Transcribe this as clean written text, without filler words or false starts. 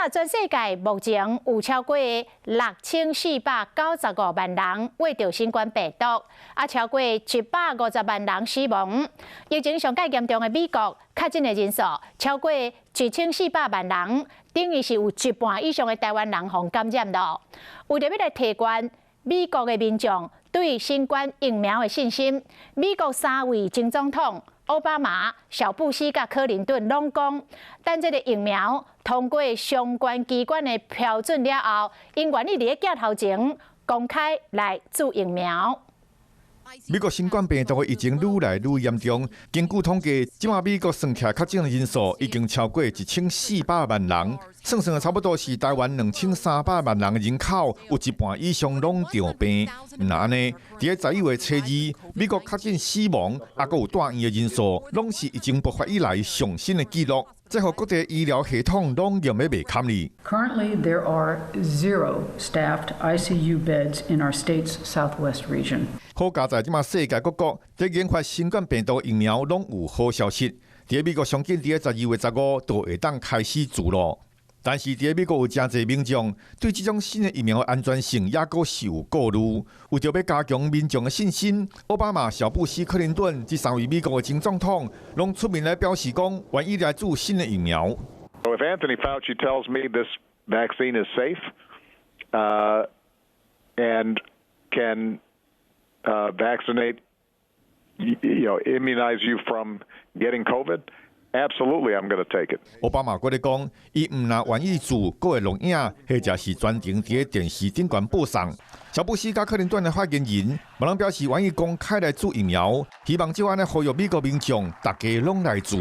啊，全世界目前有超過6495萬人罹著新冠病毒，啊，超過150萬人死亡。疫情上蓋嚴重的美國，確診的人數超過1400萬人，等於是有一半以上的台灣人予感染囉。為著欲來提懸美國的民眾對新冠疫苗的信心，美國三位前總統奧巴馬、小布希佮柯林頓攏講，等這个疫苗通過相關機關的標準了後，𪜶願意佇咧鏡頭前公開來注疫苗。美國新冠病毒的疫情愈來愈嚴重，根據統計，這馬美國算起來確診的人數已經超過1400萬人，算算差不多是台灣2300萬人的人口，有一半以上攏著病。毋但按呢，佇咧12月初二，美國確診死亡，抑閣有住院的人數，攏是疫情爆發以來上新的紀錄，這予各地醫療系統攏用欲袂堪哩。 Currently, there are zero staffed ICU beds in our state's Southwest region. 好佳哉這馬世界各國佇研發新冠病毒疫苗攏有好消息，佇美國上緊佇咧12月15就會當開始注囉。但是佇美國有誠濟民眾對這種新的疫苗的安全性猶閣是有顧慮，為著欲加強民眾的信心，奧巴馬、小布希、克林頓這三位美國的前總統攏出面來表示講，願意來注新的疫苗。 So if Anthony Fauci tells me this vaccine is safe, and can vaccinate, immunize you from getting COVID, absolutely, I'm going to take it. 奧巴馬閣咧講，伊毋但願意注，閣會錄影，或者是全程佇咧電視頂懸播送。小布希佮克林頓的發言人，嘛攏表示願意公開來注疫苗，希望就按呢呼籲美國民眾，大家攏來注。